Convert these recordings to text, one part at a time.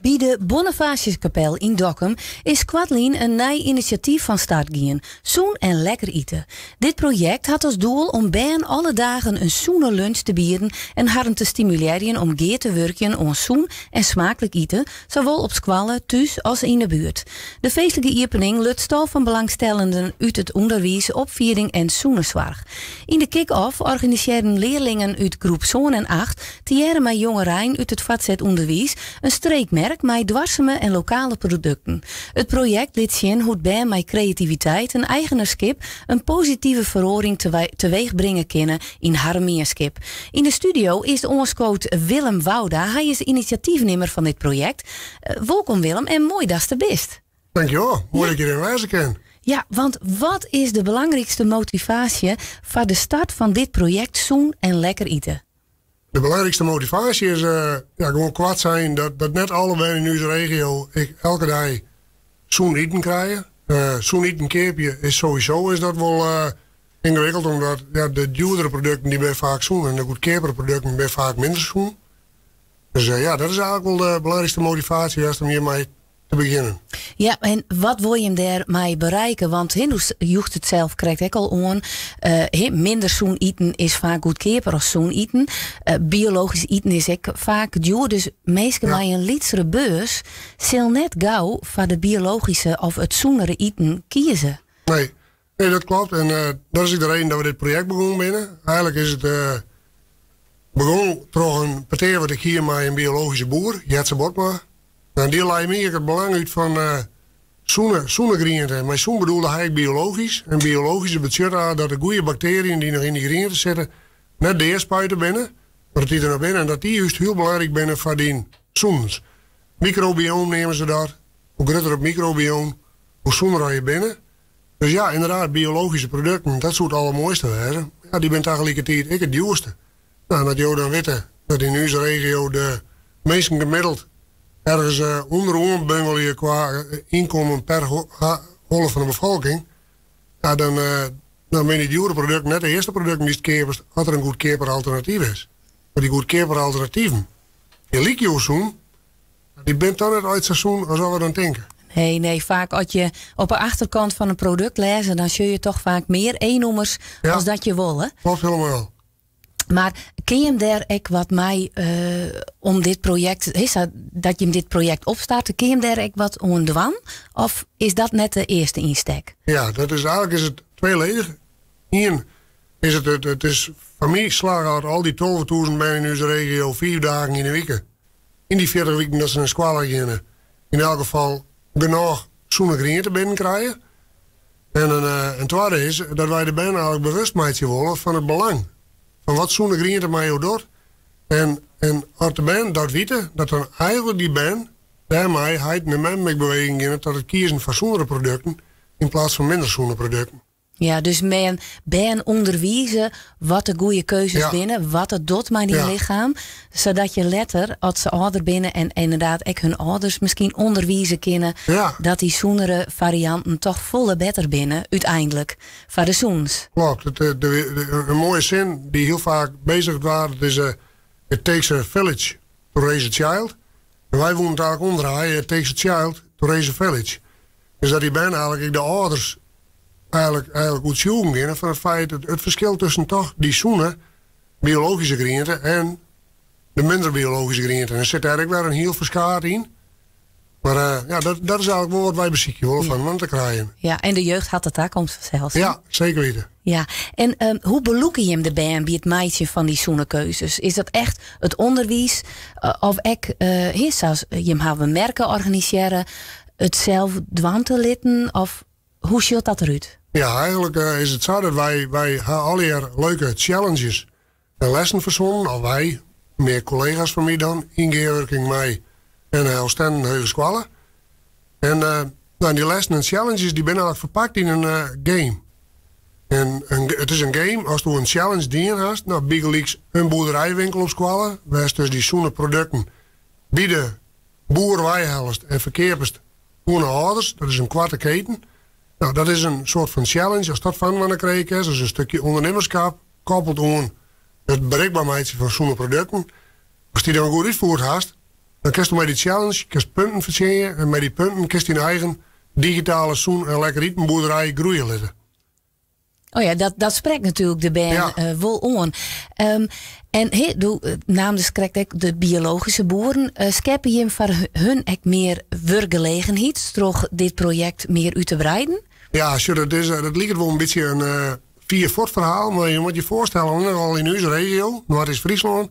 By de Bonifatiuskapel yn Dokkum is koartlyn in nij inisjatyf fan start gien, Sûn en lekker ite. Dit projekt hat as doel om bern alle dagen in sûne lunch te bieden en harren te stimulearjen om gear te wurkjen oan sûn en smaaklik ite, sawol op skoalle, thús as yn de buert. De feestlike iepening luts tal fan belangstellenden út it ûnderwiis, opfieding en sûnenssoarch. Yn de kick-off organisearren learlingen út groep sân en acht tegearre mei jongerein út it foartset ûnderwiis in streekmerk mei duorseme en lokale produkten. It projekt lit sjen hoe't bern mei kreativiteit en eigenerskip in positive feroaring teweech bringe kinne yn harren mienskip. Yn de studio is oanskood Willem Wouda. Hy is inisjatyfnimmer fan dit projekt. Wolkom Willem en moai datst der bist. Dankjewol, moai dat ik hjir wêze kin. Ja, want wat is de belangrykste motivaasje foar de start fan dit projekt Sûn en Lekker Ite? De belangrykste motivaasje is ja, gewoan koart sein dat net alle bern yn ús regio elke dei sûn iten krije. Sûn iten keapje is sowieso is dat wol yngewikkeld, omdat ja, de djoerdere produkten dy binne faak sûn en de goedkeapere produkten binne faak minder sûn. Dus ja, dat is eigentlik wol de belangrykste motivaasje west om hjirmei te begjinnen. Ja, en wat wol jim dêrmei berikke? Want do joechst it sels krekt ek al oan. Minder sûn iten is faak goedkeaper as sûn iten. Biologysk iten is ek faak djoer. Dus minsken mei in lytsere beurs sil net gau foar de biologyske of it sûnere iten kieze. Nee, nee, dat klopt. En dat is ek de reden dat we dit projekt begûn binne. Eigentlik is it begûn troch in petear wat ik hie mei in biologyske boer, Jetze Botma. En dy lei my ek it belang út fan sûne, sûne griente. Mei sûn bedoelde hy ek biologysk. En biologysk betsjut dat de goede bakteriën dy't noch yn dy griente sitte net deaspuite binne, mar dat dy der noch binne en dat dy just hiel belangryk binne foar dyn sûnens. Microbioom neame se dat. Hoe grutter it microbioom, hoe sûner as je binne. Dus ja, ynderdaad, biologyske produkten, dat soe it aldermoaiste wêze. Ja, dy binne tagelikertiid ek it djoerste. No, en as jo dan witte dat yn ús regio de minsken gemiddeld ergens ûnderoan bungelje kwa ynkommen per holle fan de befolking, ja, dan, dan binne dy djoere produkten net de earste produkten dy'tst keapest as der in goedkeaper alternatyf is. Mar dy goedkeapere alternativen, dy lykje wol sûn, mar dy binne toch net altyd sa sûn as we dan tinke. Nee, nee, faak as je op de achterkant fan in produkt lêze, dan sjoch je toch faak mear E-nûmers as dat je wolle. Klopt helemaal. Mar kin jim dêr ek wat mei om dit projekt, dat jim dit projekt opstarte, kin jim dêr ek wat oan dwaan? Of is dat net de earste ynstek? Ja, dat is eigentlik is it tweeledig. Ien is it, it is foar my slagge as al dy 12.000 bern yn ús regio 5 dagen yn 'e wike, yn dy 40 wiken dat se nei skoalle geane, yn elk gefal genôch sûne griente binnen krije. En in twadde is dat wy de bern eigentlik bewust meitsje wolle fan it belang fan wat sûne griente mei jo docht. En as de bern dat witte, dat dan eigentlik dy bern dêrmei heiten en memmen ek bewegen geane tot it kiezen foar sûnere produkten yn plaats fan minder sûne produkten. Ja, dus men bern ûnderwize wat de goede keuzes binne, wat it docht mei dyn lichem, sadat je letter, as se âlder binne en ynderdaad ek hun âlders miskien ûnderwize kinne, dat dy sûnere farianten toch folle better binne, úteinlik, foar de sûnens. Klopt. In moaie sin dy't hiel faak bezigd waard, it is "It takes a village to raise a child." En wy woenen it eigentlik omdraaie, "It takes a child to raise a village." Dus dat dy bern eigentlik ek de âlders eigentlik oertsjûgen geane fan it feit it ferskil tusken toch dy sûne biologyske griente en de minder biologyske griente. En der sit dêr ek wer in hiel ferskaat yn. Mar ja, dat is eigentlik wol wat wy besykje wolle foar inoar te krijen. Ja, en de jeugd hat de takomst fansels. Ja, seker wite. Ja, en hoe belûke jim de bern by it meitsjen fan dy sûne keuzes? Is dat echt it ûnderwiis of ek, sa as jim hawwe merken organisearre, it sels dwaan te litten? Of hoe sjocht dat derút? Ja, eigentlik is it sa dat wy ha allegear leuke challenges en lessen fersonnen, of wy, mear kollega's fan my dan, yn gearwurking mei NHL Stenden Hegeskoalle. En nou, dy lessen en challenges dy binne eigentlik ferpakt yn in game. En it is in game, ast in challenge dien hast, no, bygelyks in boerderijwinkel op skoalle, wêr'tst dus dy sûne produkten by de boer weihellest en ferkeapest oan de âlders, dat is in koarte keten. No, dat is in soart fan challenge, ast dat foarinoar krije kinst, dat is in stikje ûndernimmerskap, koppeld oan it berikber meitsjen fan sûne produkten. Ast dy dan goed útfierd hast, Dan kinst mei dy challenge kinst punten fertsjinje en mei dy punten kinst dyn eigen digitale sûn en lekker iten boerderij groeie litte. Oh ja, dat sprekt natuerlik de bern wol oan. En he, do naamdest krekt ek de biologyske boeren. Skeppe jim foar hun ek mear wurkgelegenheid troch dit projekt mear út te breiden? Ja, sjoch, dat liket wol in bytsje in fier fuort ferhaal, mar je moatte je foarstelle, al yn ús regio, Noardeast-Fryslân,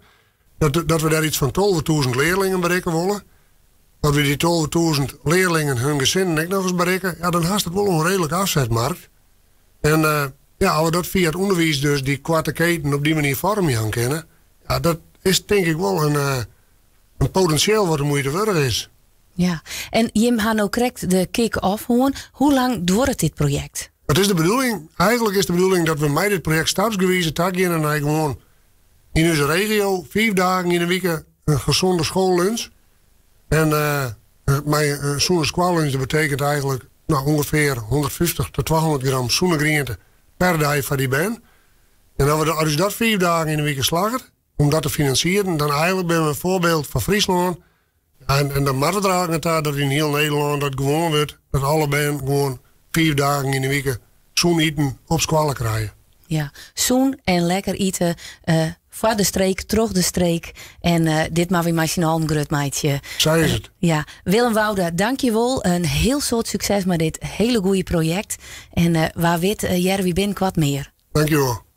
dat we dêr yts fan 12.000 learlingen berikke wolle. Dat we dy 12.000 learlingen hun gesinnen ek nochris berikke, ja, dan hast it wol in reedlike afzetmarkt. En ja, as we dat fia it ûnderwiis dus dy koarte keten op dy manier foarm jaan kinne, ja, dat is tink ik wol in potinsjeel wat de muoite wurdich is. Ja, en jim ha no krekt de kick-off hân. Hoe lang duorret dit projekt? It is de bedoeling, eigentlik is de bedoeling dat we mei dit projekt stapsgewize tagean nei gewoan yn ús regio 5 dagen yn 'e wike in gezonde schoollunch. En mei in sûne skoallunch, dat betekent eigentlik, no, ûngefear 150 tot 200 gram sûne griente per dei foar dy bern. En as dat 5 dagen yn 'e wike slagget, om dat te finansieren, dan eigentlik binne we in foarbyld foar Fryslân. En dan moat it der eigentlik ta dat yn hiel Nederlân dat gewoan wurdt, dat alle bern gewoan 5 dagen yn 'e wike sûn iten op skoalle krije. Ja, sûn en lekker ite foar de streek, troch de streek. En dit moatte wy mei syn allen grut meitsje. Sa is it. Ja, Willem Wouda, dank je wol. In hiel soad sukses mei dit hiele goede projekt. En wa wit, hearre wy binnenkoart mear. Dank je wol.